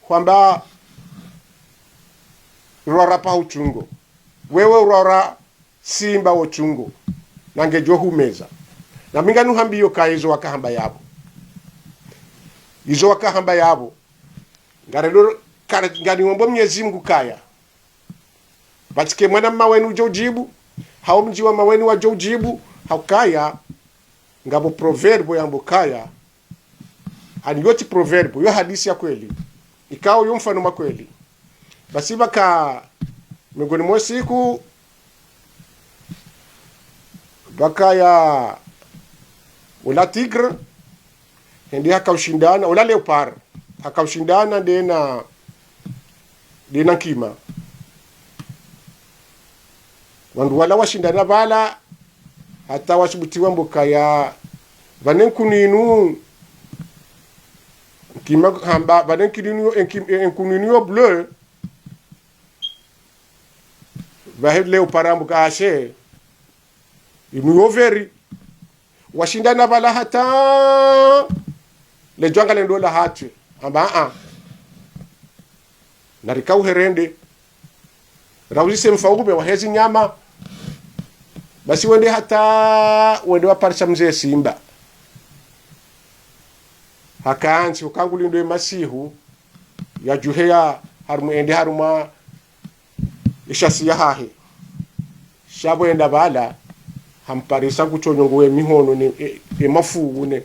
hwamba rwarapa huchungo. Wewe urwara simba wo chungo. Na ngedjo humeza. Na mi nganuhambiyo ka izo wakahamba yapvo. Izo wakahamba yapvo. Ngarelo, kare, nganiombo Mnyezi Mungu kaya. Pvatsike mwana mma wenu udjo udjibu, hau mdji wa mma wenu wadjo udjibu, haukaya, ngapvo proverbe yambo kaya, ani yo tsi proverbe, yo hadisi ya kweli, ikao yo mfano ma kweli. Basi pvaka, miongoni mwa siku, pvakaya, ula tigre, hende hakaushindana, ula léopard, hakaushindana ndena, ndena nkima. Wandru wala washindana pvala, hata wasubuti wambo kaya, pvane nkunu inu, nkima hamba, pvane nkunu inu, enki-, enkunu inu yo bleu, pvahe léopard ambo ka ashe, inu yo vert. Washindana pvala hata, le djwanga lendo la hatwe. Amba, a. Narika uherende. Rauzise mfaume wa hezi nyama. Basi wende hata, wende waparisa mze simba. Haka ntsi, ukangulindo ye masihu, yadjuhe ya harumwa, ende harumwa, ishasi yahahe. Sha pvo enda pvala, hamparisa kutsonyongo we mihono ne, e, e mafugu ne.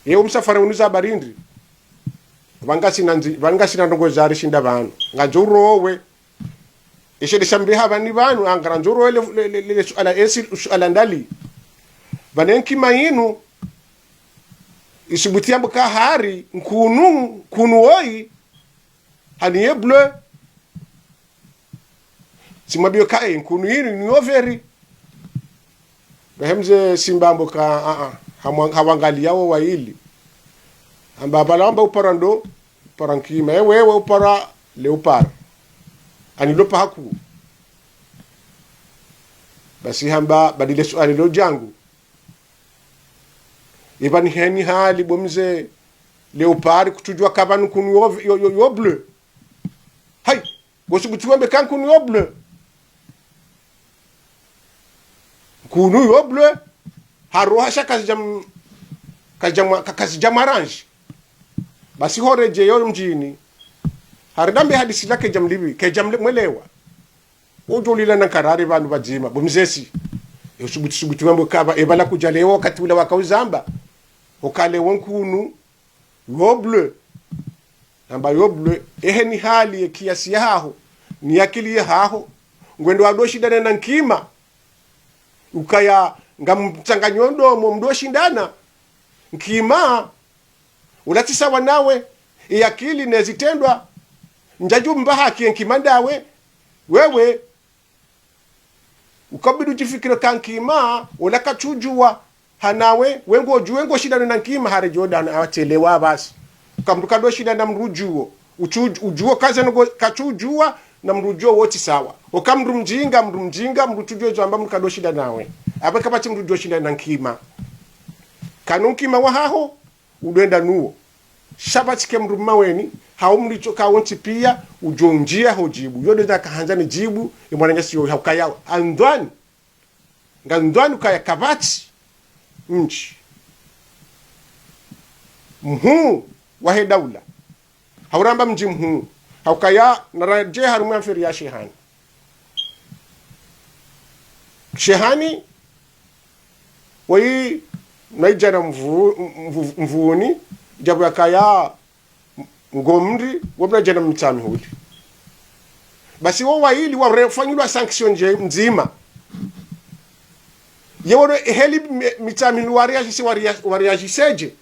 Ye umsafara unu za barindri. Pvanga sina ndzi-, pvanga sina ndrongo zari shinda pvanu. Ngandzo urowe. Ishe de shambe hapvani pvanu, angara ndzo urowe le, le, le, le, le suala esi, suala ndali. Pvane nkima inu, isubuti yambo ka hari, nkunu, nkunu woyi, hani ye bleu. Simwambiyo ka, e, nkunu inu ni yo vert. Pvahe mze simba ambo ka, a, a, hamwa-, hawangaliya wo wayili. Amba pvala amba upara ndo, upara nkima, e wewe upara léopard. Ani lo paha ku. Basi hamba, badile suala lo djangu. Ipvani heni hali bo mze léopard kutsudjuwa ka pvanu nkunu yo, yo, yo, yo bleu. Hayi, ngosubuti wambe ka nkunu yo bleu. Nkunu yo bleu. Haroha sha kazidja m-, kazidja mwa-, ka-, kazidja mwaranji. Basi horedjeyo mdjini. Haridambe hadisi la kedja mlibi, kedja mle-, mwelewa. Udjo lila na nkarari pvanu pvadzima, bo mze si. Yo subuti, subuti wambo ka pva, e pvala kudja lewo wakati ula wakauzamba. Okale wo nkunu, yo bleu. Amba yo bleu, ehe ni hali ye kiasi yahaho, ni akili yahaho. Ngwendo wado shindana na nkima. Ukaya ngamtsanganyo ndomo mdo shindana. Nkima, ula tsi sawa nawe, e akili ne zitrendwa. Ndjadju mba haki ye nkima ndawe, wewe, ukabidi udjifikiri ka nkima, ula katsudjuwa, hanawe, we ngodjuwe, we ngoshindana na nkima, haredjo dana, awatselewa basi. Ka mndru kado shindana na mndru udjuwo, utsu-, udjuwo kaze nongo katsudjuwa, na mndru udjuwo wo tsi sawa. Oka mndru mdjinga, mndru mdjinga, mndru tsudjuwo zo amba mndru kado shindana nawe. Apvo kapvatsi mndru udjo shindana na nkima. Kanu nkima wahaho, udo enda nuwo. Sha pvatsike mndru mma weni, hau mndru tsoka wontsi piya, udjo ndjiya ho djibu. Yo de za kahandza ni djibu, e mwananyasi yo haukaya, andwani. Nga ndwani ukaya kapvatsi. Mdji. Mhuu, wahe daula. Hauramba mdji mhuu. Haukaya, naradje harumwa mferi ya Shehani. Shehani, woyi, naidjana mvu-, mvu-, mvuni, djabu yakaya ngomri, wo mnadjana Mitsamihuli. Basi wo wayili warefanyilwa sanction ndje ndzima. Ye wano heli mi-, Mitsamihuli wareagise, warea-, wareagisedje.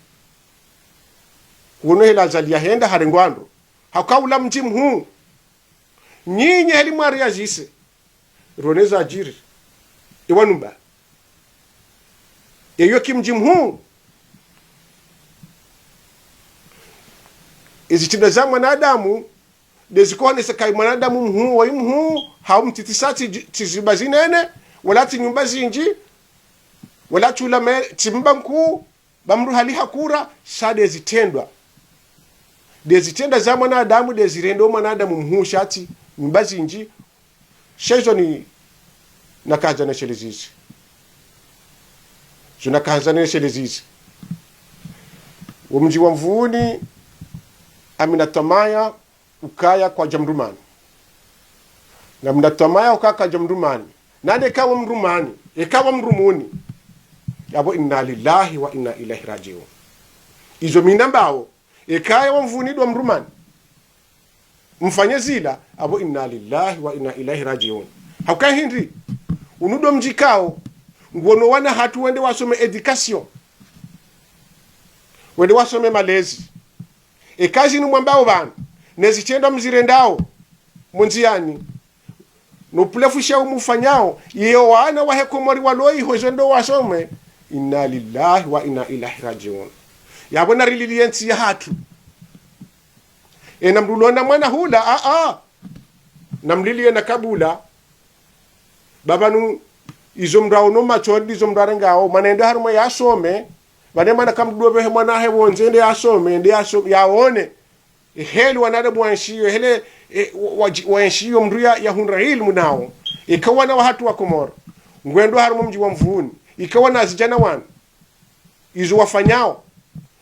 Wono hela Azali yahenda harengwa ndro. Hauka ula mdji mhuu. Nyinyi heli mwareagise. Rone zadjiri. Iwanumba. Eyo ki mdji mhuu. Izi tsinda za mwanadamu, de zikohonesa kayi mwanadamu mhuu, wayi mhuu, hau mtiti sa tsi-, tsiziba zinene, wala tsi nyumba zindji, Wala tsi ula me-, tsi mba nkuu, ba mndru hali hakura, sha nde zitrendwa. Nde zitrendwa za mwanadamu, nde zirendao mwanadamu mhuu sha tsi, mba zindji, sha izo ni, nakandza neshelezizi. Zo nakandza neshelezizi. Wo mdji wa Mvuni, ngamina twamaya, ukaya kwadja mndru mani. Ngamina twamaya ukaya kwadja mndru mani. Nane eka wo mndru mani, eka wo mndru muni. Apvo inna lillahi wa inna ilaihi rajiun. Izo mi nambao, eka wo Mvuni ndo mndru mani. Mfanye zila, apvo inna lillahi wa inna ilaihi rajiun. Hauka hindri, unu ndo mdji kao, ngwono wana hatru wende wasome éducation. Wende wasome malezi. Eka zinu mwambao pvanu, ne zitrendwa mzirendao, mo ndziani, no upulefu sha umufanyao, iyo wana wahe Komori walo iho izo ndo wasome, inna lillahi wa inna ilaihi rajiun. Yapvo narililiye ntsi ya hatru. Ena mndru ulona mwana hula, a, a. Namliliye na kabula. Ba pvanu, izo mndru aono matsoni, izo mndru arengao, mwana ende harumwa yasome, pvane mwana kamdopvehe mwana hahe pvondze ende yasome, ende yasome, yaone. Eheli wanadamu waenshiyo, eheli, e, wa-, waji-, waenshiyo mndru ya, yahundra ilmu nao. Eka wana wa hatru wa Komoro. Ngwendo harumwa mdji wa Mvuni. Eka wana zidjana wanu. Izo wafanyao.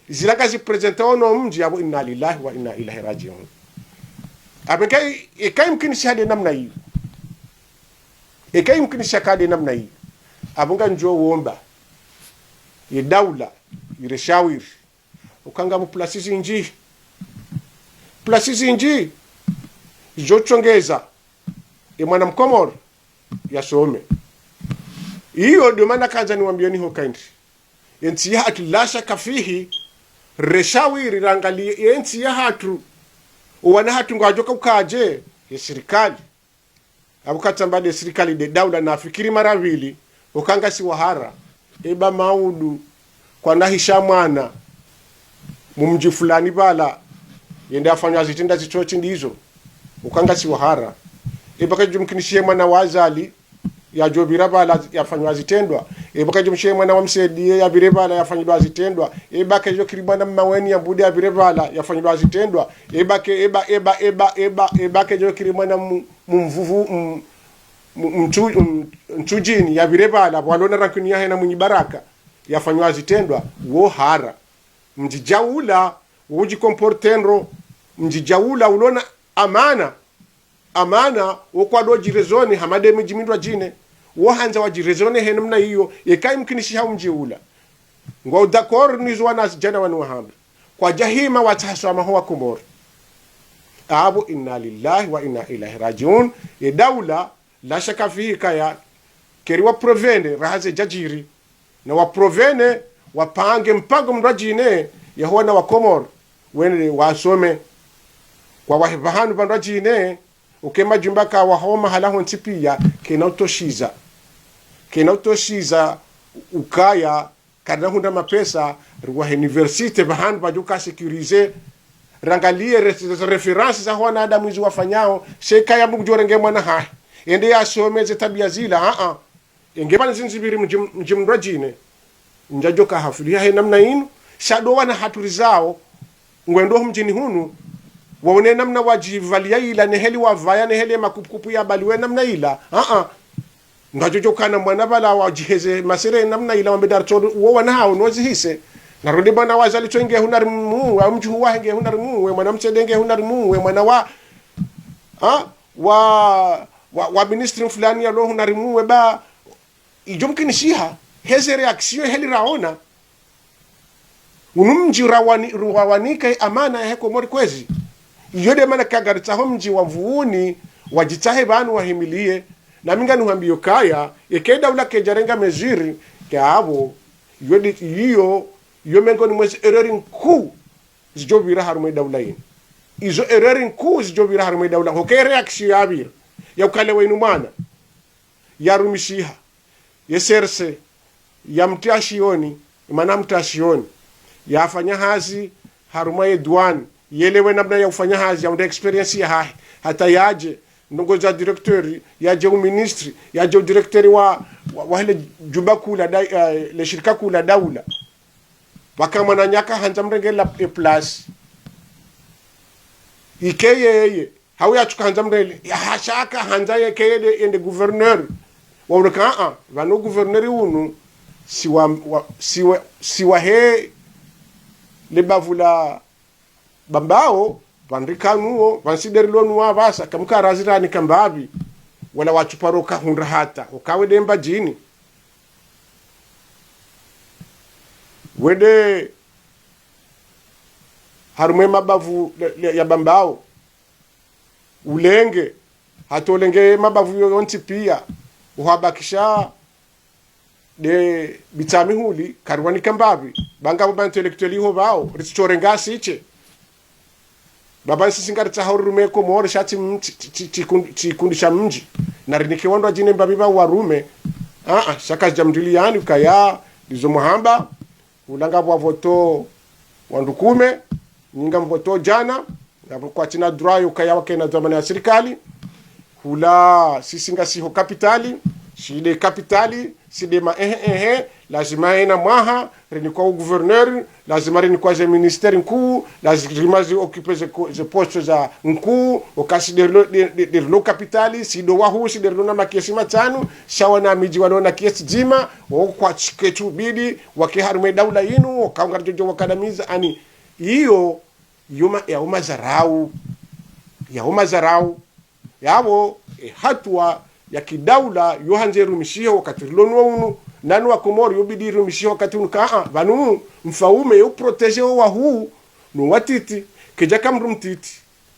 Zila kazi présentao no mdji apvo inna lillahi wa inna ilaihi rajiun. Apvo eka, eka imkinishiha nde namna iyo. Eka imkinishiha nde namna iyo. Apvo ngamdjo womba. Ye daula, ireshawiri. Uka ngapvo plasi zindji. Plasi zindji. Zo tsongeza. E mwana Mkomoro. Yasome. Iyo ndo mana kandza niwambiyeni ho kaindri. Ye ntsi ya hatru la shaka fihi. Reshawiri rangaliye ye ntsi ya hatru. Owana hatru ngwadjoka ukaje. Ye sirikali. Apvo katsamba nde sirikali nde daula nafikiri mara pvili, uka ngasi wahara, eba maudu, kwanahisha mwana, mu mdji fulani pvala, yende afanywa zitrendwa zitso tsi ndizo, uka ngasi wahara. Eba kadjumkinishiha mwana wa Azali, yadjopvira pvala, yafanywa zitrendwa. Eba kadjumkinishiha mwana wa Msaidié, yapvire pvala, yafanywa zitrendwa. Eba kadjokiri mwana Mmaweni ya Mbude, yapvire pvala, yafanywa zitrendwa. Eba ke, eba, eba, eba, eba, eba kadjokiri mwana mu, Mumvuvu, m-, m-, mtsu-, m-, Mtsudjini, yapvire pvala, pvwalona rankuni yahe na Mwinyi Baraka, yafanywa zitrendwa, wo hara. Mdji djaula, wo udji comporter ndro, mdji djaula, ulona amana, amana, wo kwado djirezone, hama nde midji mindrwadjine, wo handza wadjirezone he namna iyo, eka imkinishiha wo mdji ula. Ngwao d'accord nizo wana zidjana wanu wahamba. Kwadjahima watsaha swamaha wa Komori. Apvo inna lillahi wa inna ilaihi rajiun. Ye daula, la shaka fihi kaya, keri wa prévenir, raha ze djadjiri. Na wa prévenir, wapange mpango mndrwadjine, yaho wana wa Komori, wende wasome. Kwawahe pvahanu pvandrwadjine, uka e majumba kawaho mahala hontsi piya, kena utoshiza. Kena utoshiza ukaya, karina hundra mapesa, riwahe université, pvahanu pvadjoka sécurisé, rangaliye re-, ze référence zaho wanadamu izo wafanyao, sha eka ye mndru ngudjorenge mwana hahe. Yende yasome ze tabiya zila, a, a. Enge pvanu zindji pvili mdji, mdji mndrwadjine. Ndjadjoka hafili yahe namna inu, sha ndo wana hatru rizao, ngwendo ho mdjini hunu, waone namna wadjipvaliya ila, neheli wapvaya, neheli makupukupu yapvaliwe namna ila. A, a. Ngadjodjo kana mwana pvala wadjiheze masere namna ila wambe daritso, wo wana hao no zihise. Na rudi mwana wa Azali tso nge huna rimuwe, mdjuhu wahe nge huna rimuwe, mwana Msaidié nge huna rimuwe, mwana wa, a, wa, wa, wa ministre mfulani yalo huna rimuwe ba, idjomkinishiha, heze réaction heli raona. Unu mdji rawani-, rawanika ye amana yahe Komori kwezi. Iyo nde mana kagaritsaho mdji wa Mvuni, wadjitsahe pvanu wahimiliye. Na mi nganuhambiyo kaya, eka e daula kedjarenga mesure, ke apvo, iyo nde, iyo, iyo mengoni mwezi erreur nkuu zidjopvira harumwa e daula inu. Izo erreur nkuu zidjopvira harumwa e daula. Hoke réaction yapvira. Ya ukale wa inu mwana. Yarumishiha. Ye serse, yamtriya shioni, imana mtriya shioni. Yafanya hazi, harumwa ye douane, yelewe namna ya ufanya hazi, yahundre expérience yahahe. Hata yadje, ndrongoo za directeur, yadje uministre, yadje udirecteur wa, wa, wa hele jumba kuu la da-, eh, le shirika kuu la daula. Pvaka mwananya kahandza mrenge la, e place. Ike yeye, hau yatsuka handza mrenge, ya hasha kahandza yeke yende, yende gouverneur. Wauleka, a, a, pvanu gouverneur unu, si wa, wa, si wa, si wahe le bavu la Bambao, pvandrikanuo, pvansiderilonuo apvasa, kamkarazirani kambapvi, wala watsuparo kahundra hata, uka wende Mbadjini. Wende harumwa e mabavu le, le, ya Bambao. Ulenge, hata ulenge mabavu yo yontsi pia, uhabakisha nde Bitsamihuli, kariwanika mbapvi, ba ngapvo ba intellectuel iho pvao, ritsichorenga sishe. Baba nsi singa ritsaha uri rume Komori, sha tsi m-, tsi, tsi, tsi, tsi kun-, tsi kundi sha mdji. Na rinike wandru wadjine mbapvi pvao warume. A, a, sha kazidja mdjiliyani, ukaya, ndizo muhamba, hula ngapvo wavoto wandru kume, nyi ngamvoto djana, ngapvo kwatsina droit yo ukaya wakena dhwamana ya sirikali, hula sisi ngasi ho kapitali, si nde kapitali, si nde ma ehe ehe, lazima ena mwaha, rinikwa u gouverneur, lazima rinikwa ze ministère nkuu, lazima zi occuper ze ko-, ze poste za nkuu, uka si nde rilo, nde, nde, nde rilo kapitali, si ndo wahuu, si nde rilo na makesi matsanu, sha wana midji walo na kesi dzima, o kwatsi ketsu bidi, wake harumwa e daula inu, uka ngaridjo wakadamiza, ani, iyo, iyo ma-, yawo mazarau, yawo mazarau, yapvo, e, hatua ya kidaula, yo handze irumishihe wakati rilonuo unu, nanu wa Komori yo bidi irumishihe wakati unu ka, a, pvanu, mfaume yo protéger o wahuu, no watiti, kedjaka mdru mtiti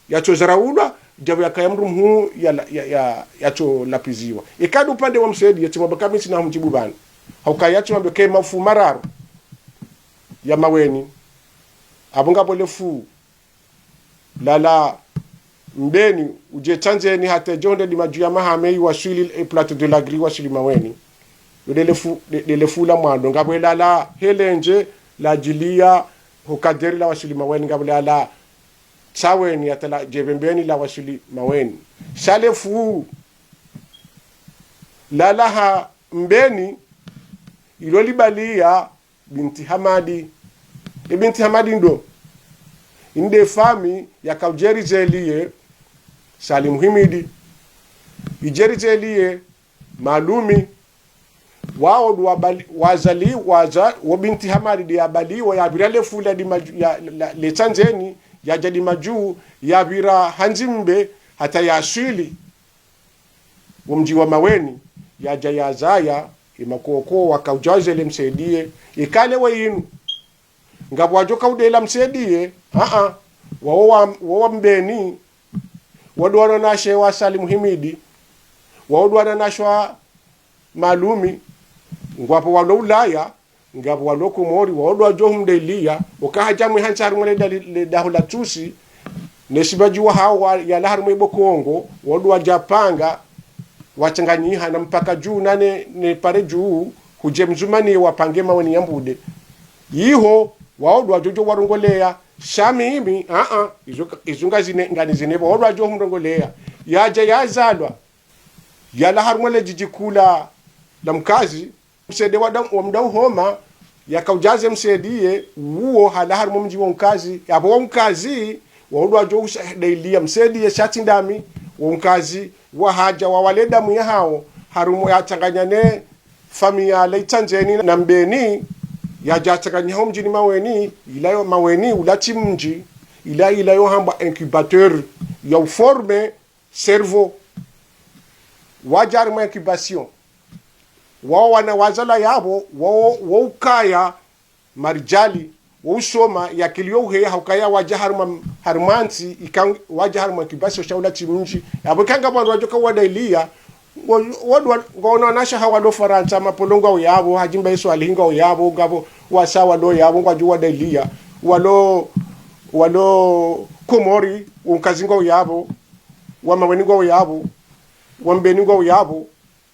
yatsozaraulwa, djapvo yakaya mdru mhuu ya la-, ya, ya, yatsolapviziwa. Ikadi upande wa Msaidié, tsimwambe ka mi ntsina humdjibu pvanu. Hauka yatsimwambe ke mafu mararu ya Maweni. Apvo ngapvo le fu lala Mbeni, udje Tsandzeni hata djo nde Dimadju ya Mahame iwaswili e Plateau de l'Agri iwaswili Maweni. Yo nde le fu, nde, nde le fu la mwando. Ngapvo lala Helendje ladjiliya ho Kaderi lawaswili Maweni, ngapvo lala Tsaweni hata ladje Pvembeni lawaswili Maweni. Sha le fu lala ha Mbeni, ilo libaliya Binti Hamadi. E Binti Hamadi ndo? Inde fami yaka udjeri zeliye Salim Himidi. Idjeri zeliye Malumi. Wao ndo wabali-, wazali, waza-, wo Binti Hamadi nde yabaliwa, yapvira le fu la Dimadju, ya, la, le Tsandzeni, yadja Dimadju, yapvira ha Nzimbe, hata yaswili wo mdji wa Maweni, yadja yazaya, e makoko, waka udja wazele Msaidié, ikale we inu. Ngapvo wadjo ka udela Msaidié, a, a, wawo wa, wawo wa Mbeni, wado wanashe wa Salim Himidi, wado wanashe wa Malumi, ngwapvo walo Ulaya, ngapvo walo Komori, wado wadjo humdeliya, uka hadja mwe hantsi harumwa le dali-, le daho la tsusi, ne shibadji wahao wa, yala harumwa ibo Kongo, wado wadja panga, watsanganyiha na mpaka dju nane, ne pare dju, hudje Mzumani wapange Maweni ya Mbude. Iho, wado wadjo djo warongoleya, sha mimi, a, a, izo, izo ngazine, nganizine pvo, wado wadjo humrongoleya. Yadja yazalwa, yala harumwa le djidji kuu la, la Mkazi, Msaidié wa da-, wa mdau homa, yaka udjaze Msaidié, uwo halawa harumwa mdji wa Mkazi, yapvo wa Mkazi, wado wadjo usha-, deliya Msaidié sha tsi ndami, wa Mkazi, wahadja wawale damu yahao, harumwa yatsanganya ne fami ya le Tsandzeni na Mbeni, yadja yatsanganya ho mdjini Maweni, ila yo Maweni, ula tsi mdji, ila, ila yo hambwa incubateur, ya uforme cerveau. Wadja harumwa incubation. Wao wana wazalwa yapvo, wao, wao ukaya marijali, wao usoma, yakili yo uheya, ha ukaya wadja harumwa, harumwa ntsi, ika wadja harumwa incubation sha ula tsi mdji. Yapvo ika ngapvo wandru wadjo ka wadeliya, ngo, wandru wa, ngo ono wanashe ha walo Farantsa, mapolongo yapvo, hadjimba Yesu alihinga yapvo, ngapvo wasa walo yapvo, ngwadjo wadeliya, walo, walo Komori, wo Mkazi ngwao yapvo, wa Maweni ngwao yapvo, wa Mbeni ngwao yapvo,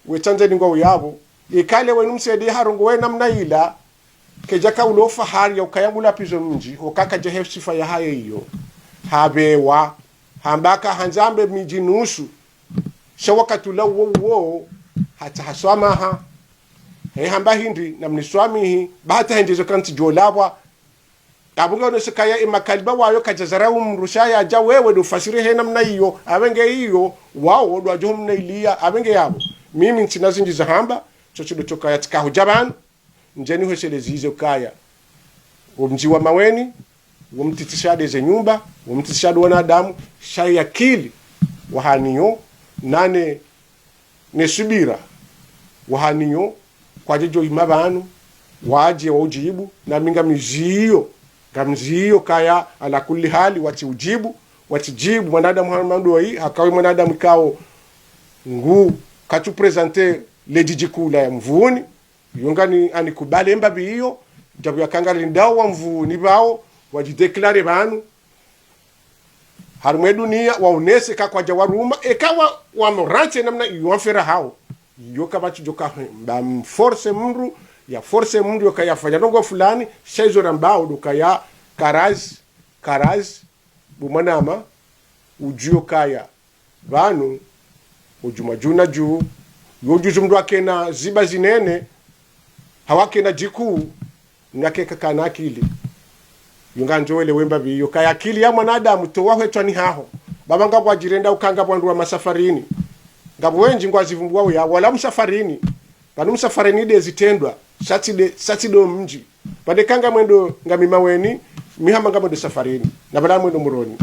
we Tsandzeni ngwao yapvo. Ikale wenu Msaidié harongowa namna ila, kedjaka ulo fahari ya ukaya ngula pvizo mdji, uka kadja he sifa yahaye iyo. Hapvewa, hamba ka handza ambe midji nusu. Sha wakati ula uwo uwo, hata haswamaha. He hamba hindri, namniswamihi, ba hata hindri zo kantsi djolapvwa. Apvo nge onesha kaya emakaliba wayo kadjazara umrusha yadja wewe ndo ufasiri he namna iyo, apvo nge iyo, wao ndo wadjo humna iliya, apvo nge yapvo. Mimi ntsina zindji za hamba, tsotsi ndo tsoka ya tsika hudja pvanu, ndjeni hweshelezi izo kaya. Wo mdji wa Maweni, wo mtiti sha nde ze nyumba, wo mtiti sha nde wanadamu, sha ye akili, wahaniyo, nane, ne subira, wahaniyo, kwadje djo ima pvanu, wadje wa udjibu, na mi ngamdjiyo, ngamdjiyo kaya, ala kulli hali, watsi udjibu, watsi djibu, mwanadamu hama ndoyi, hakawe mwanadamu kao, ngu, katsu présenter le djidji kula ya Mvuni, yo ngani anikubali mbapvi iyo, djabu ya kangari ndao wa Mvuni pvao, wadji déclarer pvanu, harumwa ye duniya, waonese ka kwadja waruma, eka wa, wamrantse namna iyo wamfera hao. Iyo kapvatsi djo ka he, mba mforce mndru, ya force mndru, yo kaya fanya ndrongo fulani, sha izo rambao ndo kaya karazi, karazi, bo mwanama, udjuo kaya. Pvanu, udjuma djuna dju, yo djuzi mndru akena ziba zinene, hawu akena djiku, nake kakana akili. Yo ngandjo welewe mbapvi iyo, kaya akili ya mwanadamu, towa hwetswani haho. Pvapvo ngapvo wadjirenda uka ngapvo wandru wa masafarini. Ngapvo wendji ngwazipvumbuwa uya, wala msafarini. Pvanu msafarini nde zitrendwa, sha tsi nde, sha tsi ndo mdji. Pvanu eka ngamwendo ngami Maweni, mi hama ngamwendo safarini. Na pvala mwendo Moroni.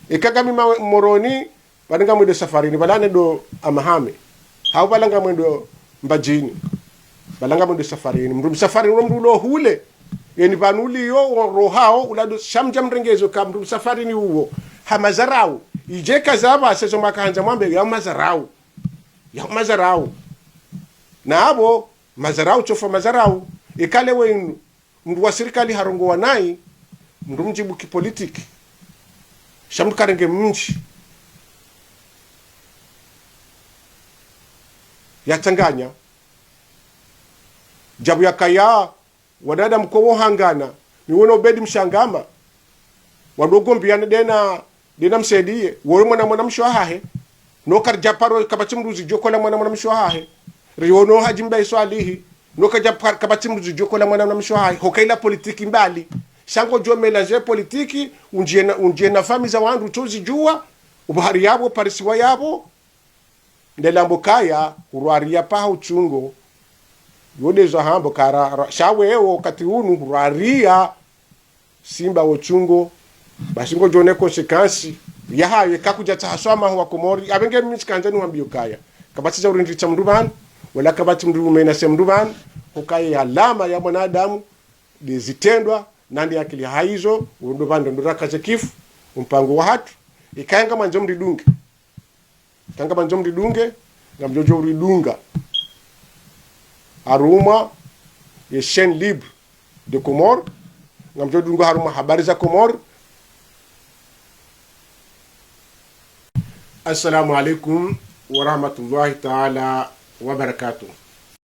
Eka ngami Mawe-, Moroni, pvala ngamwendo safarini, pvala nendo Hamahame. Hawu pvala ngamwendo Mbadjini. Pvala ngamwendo safarini. Mndru msafarini, uwo mndru ulo hule. Yeni pvanu uliyo, wo rohao, ula ndo sha mdja mrengeze ka mndru msafarini uwo. Ha mazarau. Idje kazapva, sezo mwaka handza mwambe, ya mazarau. Ya mazarau. Na apvo, mazarau, tsofa mazarau. Eka lewo inu, mndru wa sirikali harongowa nayi, mndru mdjibu ki politique. Sha mndru karenge mdji. Ya tsanganya. Djabu ya kaya, wanadamu ko wo hangana. Mi wono Obedi Mshangama. Wandru wo gombiana ndena, ndena Msaidiye. Woyo mwana mwanamshe wahahe. No karidja paro kapvatsi mndru zidjo kola mwana mwanamshe wahahe. Riwono Hadji Mbae Swalihi. No kadja pa-, kapvatsi mndru zidjo kola mwana mwanamshe wahahe. Hoka ila politique mbali. Sha ngodjo mélanger politique, undjie na, undjie na famiyi za wandru tso zidjuwa. Upvahari yapvo, parisiwa yapvo. Nde lambo kaya, hurwariya paha utsungo. Yo ndezo hamba kara, ra-, sha wewo wakati unu hurwariya simba wo utsungo. Basi ngodjo ona conséquence yahayo eka kudja tsaha swamaho wa Komori. Apvo nge mi tsikandza niwambiyo kaya. Kapvatsi dja urindritsa mndru pvanu, wala kapvatsi mndru umenase mndru pvanu, hukaya alama ya mwanadamu, nde zitrendwa, nande akili haizo, undo pvanu ndo rakaze kifu, umpango wahatru, ikaya ngamwandzo mridunge. Eka ngamwandzo mridunge, ngamdjo djo uridunga. Harumwa ye chaîne libre de Comores, ngamdjo dunga harumwa Habari za Comores. Assalamu alaikum wa rahmatullahi taala wa barakatuh.